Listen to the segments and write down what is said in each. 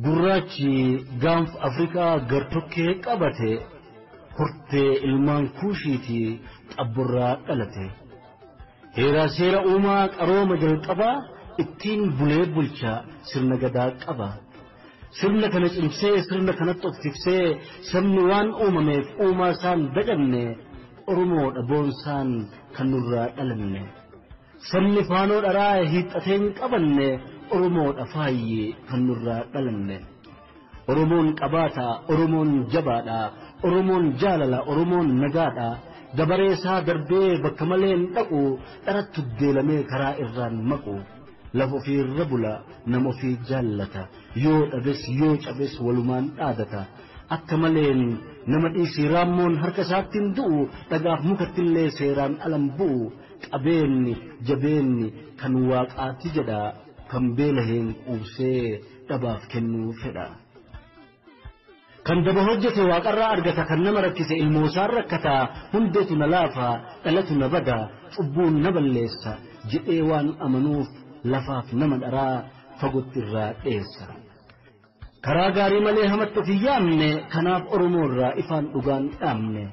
Gurraachi gaanfa Afrikaa gartokkee qabate hortee ilmaan kuushiitii xabborraa dhalate. Heeraa seera uumaa qarooma jalqabaa ittiin bulee bulchaa sirna gadaa qaba. Sirna kana cimsee sirna kanatti of tiksee sabni waan uumameef uumaa isaan daganne Oromoodha boonsaan kan nurraa dhalanne. Sabni faanoo dharaa hiixatee hin qabanne Oromoodha faayyee kan nurraa dhalanne. Oromoon qabaata, Oromoon jabaadha, Oromoon jaalala, Oromoon nagaadha. Dabaree isaa darbee bakka malee hin dhaqu, dharatti uddeelamee karaa irraan maqu. Lafa ofiirra bula, nama ofii jaallata. Yoo dhabes yoo cabes walumaan dhaadata. Akka maleen nama dhiisii raammoon harka isaatti hin du'u, dhagaaf mukattillee seeraan alan bu'u. Qabeenyi jabeenyi kan waaqaati jedha, kan beelaheen quubsee dhabaaf kennuu fedha. Kan daba hojjete waaqarraa argata, kan nama rakkise ilmoosaan rakkata, hundeetu na laafa, dhalatu na bada, cubbuun na balleessa, jedhee waan amanuuf lafaaf nama dharaa fagootti irraa dheessa. Karaa gaarii malee hamatti of hin yaamne, kanaaf Oromoo irraa ifaan dhugaan dhaamne.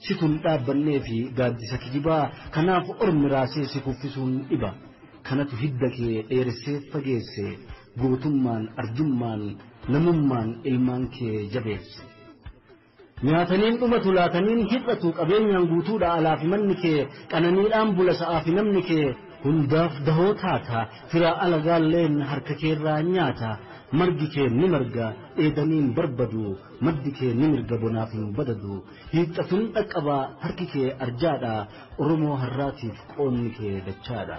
Situn dhaabbannee fi gaaddisa kijibaa, kanaaf ormi raasee si kuffisuun dhiba. Kanatu hidda kee dheeressee fageesse, gootummaan arjummaan namummaan ilmaan kee jabeesse. Nyaataniin dhumatu laataniin hir'atu qabeenyaan guutuudha alaa fi manni kee qananiidhaan bula sa'aa fi namni kee hundaaf dahoo taata firaa alagaalleen harka keerraa nyaata margi kee ni marga dheedaniin barbadu maddi kee ni mirga bonaaf hin badadu hiixatuun dhaqqabaa harki kee arjaadha Oromoo har'aatiif qoonni kee dachaadha.